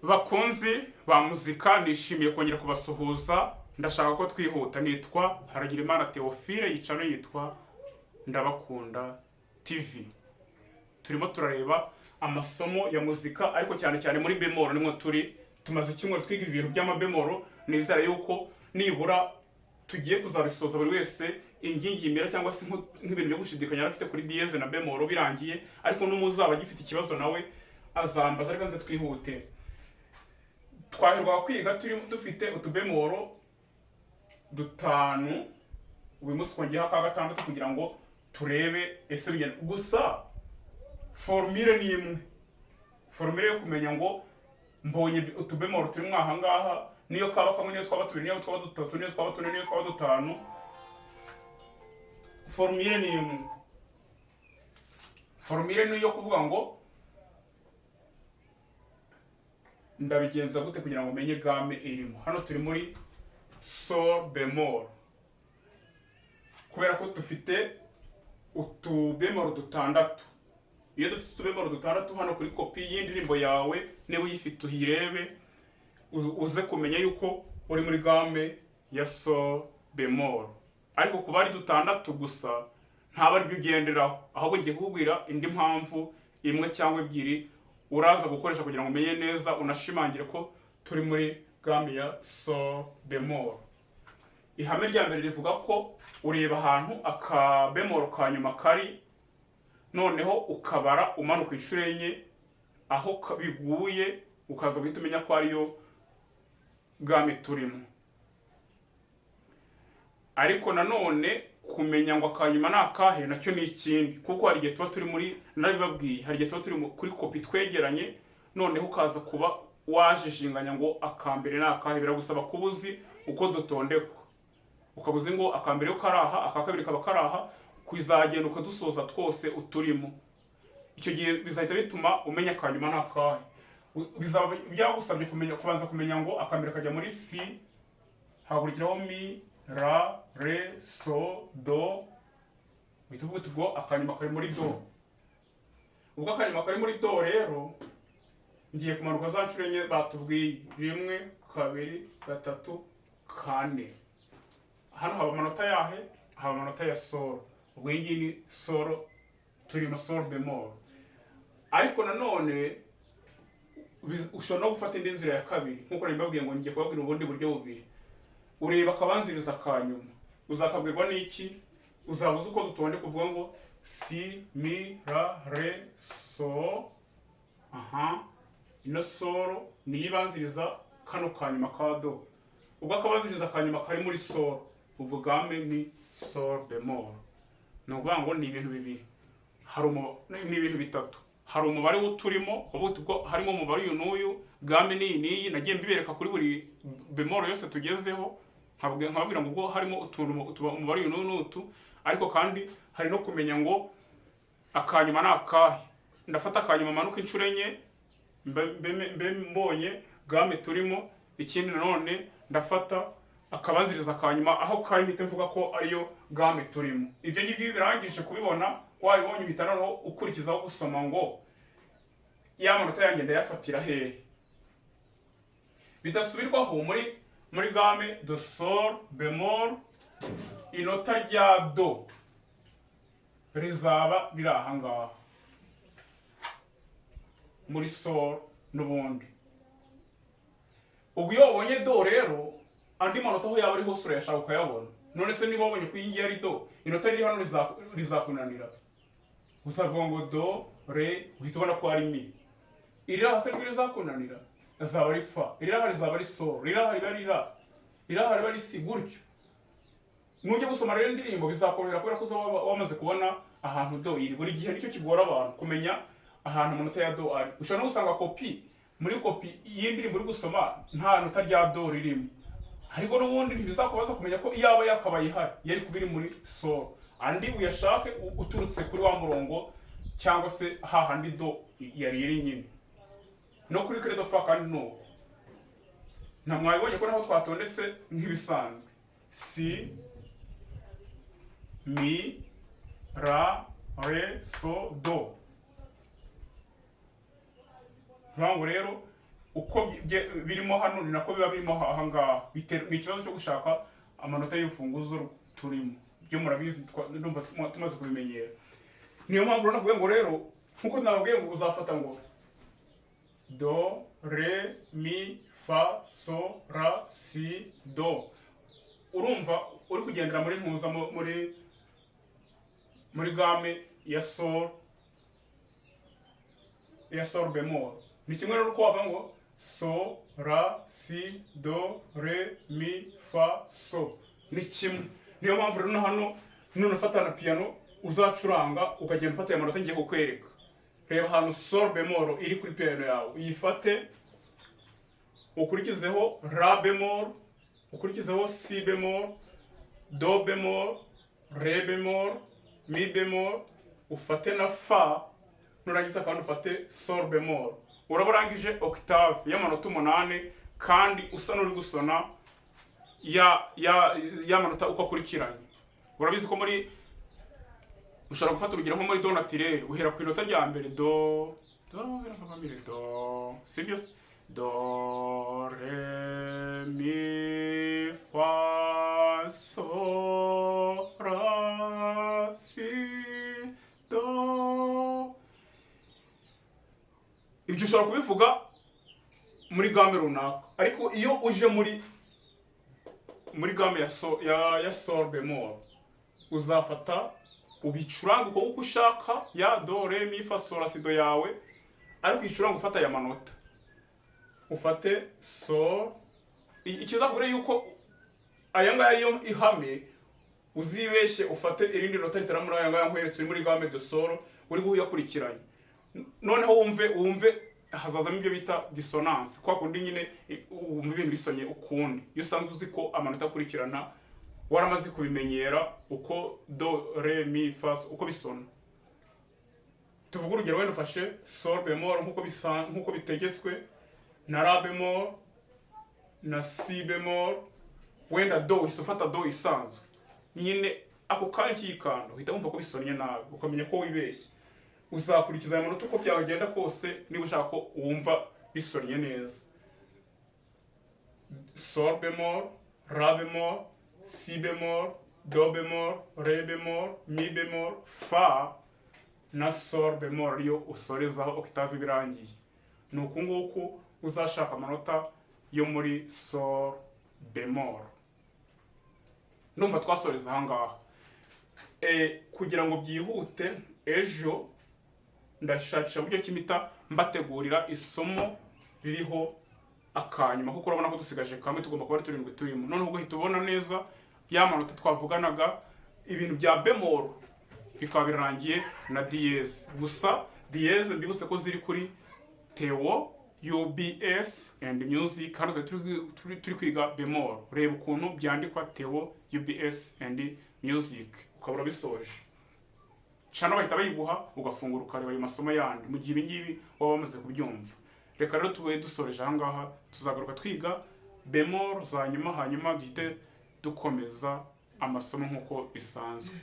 Bakunzi ba muzika, nishimiye kongera kubasuhuza. Ndashaka ko twihuta. Nitwa Haragirimana Theophile, yicano yitwa Ndabakunda TV. Turimo turareba amasomo ya muzika, ariko cyane cyane muri bémol nimwo turi. Tumaze icyumweru twiga ibintu by'amabémol. Nizera yuko nibura tugiye kuzabisoza, buri wese ingingimira cyangwa se nk'ibintu byo gushidikanya yari afite kuri dièse na bémol birangiye. Ariko n'umuzaba agifite ikibazo nawe azambaza, ariko nze twihute. Twahirwa kwiga turi dufite utubémol dutanu. Uyu munsi twongeyeho aka gatandatu kugira ngo turebe ese bigenda. Gusa formule ni imwe, formule yo kumenya ngo mbonye utubémol turi mwaha ngaha, niyo kaba kamwe, niyo twaba tubiri, niyo twaba dutatu, niyo twaba tune, niyo twaba dutanu, formule ni imwe. Formule ni iyo kuvuga ngo ndabigenza gute kugira ngo menye gamme irimo. Hano turi muri sol bémol kubera ko dufite utubémol dutandatu. Iyo dufite utubémol dutandatu hano kuri kopi y'indirimbo yawe, niba uyifite uyirebe, uze kumenya yuko uri muri gamme ya sol bémol. Ariko kuba ari dutandatu gusa ntaba aribyo ugenderaho, ahubwo ngiye kukubwira indi mpamvu imwe cyangwa ebyiri uraza gukoresha kugira ngo umenye neza, unashimangire ko turi muri gamme ya sol bémol. Ihame rya mbere rivuga ko ureba ahantu akabémol ka nyuma kari, noneho ukabara umanuka inshuro enye aho biguye, ukaza guhita umenya ko ariyo gamme turimo. Ariko nanone kumenya ngo akanyuma ni akahe nacyo ni ikindi, kuko hari igihe tuba turi muri, narabibabwiye, hari igihe tuba turi kuri kopi twegeranye, noneho ukaza kuba wajijinganya ngo akambere ni akahe. Biragusaba kuba uzi uko dutondekwa, ukaba uzi ngo akambere yo kari aha, aka kabiri kaba kari aha, kuzagenda ukadusoza twose uturimo. Icyo gihe bizahita bituma umenya akanyuma ni akahe. Bizaba byagusabye kumenya, kubanza kumenya ngo akambere kajya muri si, hakurikiraho mi, la, ré, sol, do. Uhita uvuga uti ubwo akanyuma kari muri do. Ubwo akanyuma kari muri do rero, ngiye kumanuka za nshuro enye batubwiye: rimwe, kabiri, gatatu, kane. Hano haba amanota yahe? Haba amanota ya sol. Ubwo iyi ngiyi ni sol turimo, sol bémol. Ariko nanone ushobora no gufata indi nzira ya kabiri, nk'uko nabibabwiye ngo ngiye kubabwira ubundi buryo bubiri. Ureba akabanziriza ka nyuma. Uzakabwirwa n'iki? Uzaba uzi uko dutondeka, uvuga ngo si, mi, la, ré, sol. Aha ino sol niyo ibanziriza kano ka nyuma ka do. Ubwo akabanziriza ka nyuma kari muri sol, ubwo gamme ni sol bémol. Ni ukuvuga ngo ni ibintu bibiri, hari ni ibintu bitatu. Hari umubare w'uturimo, uvuga uti ubwo harimo umubare uyu n'uyu, gamme ni iyi n'iyi. Nagiye mbibereka kuri buri bémol yose tugezeho, nkababwira ngo ubwo harimo utuntu umubare uyu n'uyu n'utu. Ariko kandi hari no kumenya ngo akanyuma ni akahe. Ndafata akanyuma manuka inshuro enye, mbe mbonye gamme turimo. Ikindi nanone, ndafata akabanziriza akanyuma aho kari, mpite mvuga ko ariyo gamme turimo. Ibyo ngibyo iyo birangije kubibona, wabibonye, uhita noneho ukurikizaho gusoma ngo ya manota yanjye ndayafatira hehe. Bidasubirwaho, muri gamme de sol bémol, inota rya do rizaba riri aha ngaha muri sol n'ubundi. Ubwo iyo wabonye do rero, andi manota aho yaba ari hose urayashaka ukayabona. None se niba wabonye ko iyi ngiyi ari do, inota riri hano rizakunanira? Uzavuga ngo do, ré, uhita ubona ko ari mi. Iri hasi ryo rizakunanira? Azaba ari fa. Iri aha rizaba ari sol, riri aha riba ari la, iri aha riba ari si, gutyo. Nujya gusoma rero indirimbo bizakorohera kubera ko uzaba wamaze kubona ahantu do iri. Buri gihe nicyo kigora abantu, kumenya ahantu amanota ya do ari. Ushobora no gusanga kopi, muri kopi y'indirimbo uri gusoma nta nota rya do ririmo, ariko n'ubundi ntibizakubaza kumenya ko iyaba yakabaye ihari yari kuba iri muri sol. Andi uyashake uturutse kuri wa murongo cyangwa se hahandi do yari iri nyine. No kuri clé de fa kandi nuko. Nta mwabibonye ko naho twatondetse nk'ibisanzwe: si, mi, la, ré, sol, do. Nkuvuga ngo rero Uko birimo hano ni nako biba birimo aha ngaha. Ni ikibazo cyo gushaka amanota y'urufunguzo turimo. Byo murabizi, ndumva tumaze kubimenyera. Niyo mpamvu rero nakubwiye ngo rero, nkuko nababwiye ngo uzafata ngo do, re, mi, fa, so, la, si, do. Urumva uri kugendera muri ntuza muri gamme ya sol, ya sol bémol. Ni kimwe rero uko wava ngo so, la, si, do, re, mi, fa, so, ni kimwe. Niyo mpamvu rero na hano none ufata na piano uzacuranga, ukagenda ufata aya manota ngiye kukwereka. Reba ahantu sol bémol iri kuri piano yawe, uyifate, ukurikizeho la bémol, ukurikizeho si bémol, do bémol, ré bémol, mi bémol, ufate na fa. Nurangiza kandi ufate sol bémol. Uraba urangije octave y'amanota 8, kandi usa n'uri gusona ya y'amanota uko akurikiranye. Urabizi ko muri, ushobora gufata urugero nko muri do naturel, uhera ku inota rya mbere do, do, do, sibyo se? Do, re, mi, fa, sol, la, si, do. Ibyo ushobora kubivuga muri gamme runaka, ariko iyo uje muri gamme ya sol bémol, uzafata ubicuranga uko ushaka ya do, re, mi, fa, sol, la, si, do yawe, ariko uyicuranga ufata aya manota, ufate sol. Ikizakubwira yuko aya ngaya yo ihame, uzibeshye ufate irindi nota ritari muri aya ngaya nkweretse, uri muri gamme de sol, uri guyakurikiranya, noneho wumve hazazamo ibyo bita dissonance, kwa kundi nyine wumva ibintu bisonye ukundi iyo usanzwe uzi ko amanota akurikirana, waramaze kubimenyera uko do, re, mi, fa, sol, uko bisona. Tuvuge urugero, wenda ufashe sol bémol nkuko bitegetswe, na la bémol na si bémol, wenda do, uhise ufata do isanzwe nyine. Ako kanya kiyikanda uhita wumva ko bisonnye nabi, ukamenya ko wibeshye. Uzakurikiza aya manota uko byagenda kose niba ushaka ko wumva bisonnye neza: sol bémol, la bémol, si bémol, do bémol, ré bémol, mi bémol, fa na sol bémol, ariyo usorezaho octave ibirangiye. Ni uku nguku uzashaka amanota yo muri sol bémol. Ndumva twasoreza aha ngaha. Kugira ngo byihute, ejo ndashakisha buryo kimita mbategurira isomo ririho akanyuma, kuko urabona ko dusigaje kamwe, tugomba kuba ari turindwi turimo. Noneho ugahita ubona neza ya manota twavuganaga, ibintu bya bémol bikaba birangiye na dièse. Gusa dièse mbibutse ko ziri kuri Theo UBS and Music. Hano twari turi kwiga bémol. Reba ukuntu byandikwa, Theo UBS and Music, ukaba urabisoje. Channel bahita bayiguha, ugafungura ukareba ayo masomo yandi mu gihe ibi ngibi waba wamaze kubyumva. Reka rero tube dusoreje aha ngaha, tuzagaruka twiga bémol za nyuma, hanyuma duhite dukomeza amasomo nk'uko bisanzwe.